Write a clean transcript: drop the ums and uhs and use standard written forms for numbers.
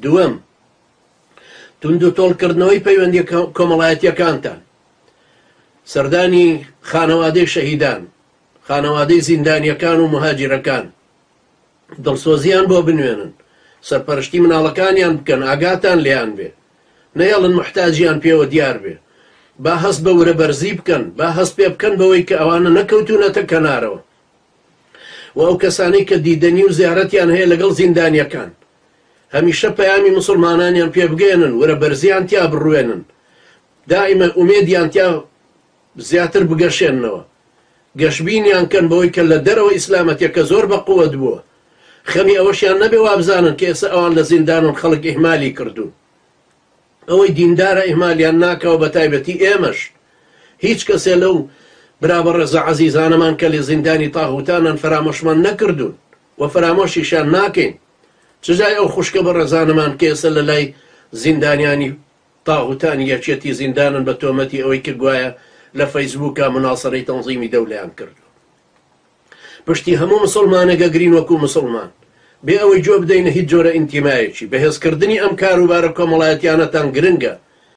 دووەم، توندوتۆڵکردنەوەی پەیوەندیە کۆمەڵایەتیەکانتان، سەردانی خانەوادەی شەهیدان، خانەوادەی زیندانیەکان و موهاجیرەکان، دڵسۆزیان بۆ بنوێنن، سەرپەرشتی مناڵەکانیان بکەن، ئاگاتان لێیان بێ، نەیەڵن موحتاجیان پێوە دیار بێ، با هەست بە ورە بەرزی بکەن، با هەست پێ بکەن بەوەی کە ئەوانە نەکەوتوونەتە کەنارەوە و ئەو کەسانەی کە دیدەنی و زیارەتیان هەیە لەگەڵ زیندانیەکان هەمیشە پەیامی موسڵمانانیان پێ بگەیەنن، ورە بەرزیان تیا بڕوێنن، دائیمە ئومێدیان تیا زیاتر بگەشێننەوە، گەشبینیان کەن بەوەی کە لە دەرەوە ئیسلامەتیەکە زۆر بە قوەت بووە، خەمی ئەوەشیان نەبێ وابزانن کە ئێستا ئەوان لە زیندانن خەڵک ئیهمالی کردوون. ئەوەی دیندارە ئیهمالیان ناکا و بەتایبەتی ئێمەش هیچ کەسێ لەو برا بەڕێزە عەزیزانەمان کە لە زیندانی تاغوتانن فەرامۆشمان نەکردوون و فەرامۆشیشیان ناکەین. چ جای ئەو خوشکە بەڕێزانەمان کە ئێستا لە لای زیندانیانی تاغوتانی یەکێتی زیندانن بە تۆمەتی ئەوەی کە گوایە لە فەیسبووکا موناسەرەی تەنزیمی دەولەیان کردووە. پشتی هەموو مسوڵمانێک ئەگرین وەکو مسوڵمان بێ ئەوەی گوێ بدەینە هیچ جۆرە ئینتیمایەکی. بەهێزکردنی ئەم کاروبارە کۆمەڵایەتیانەتان گرنگە.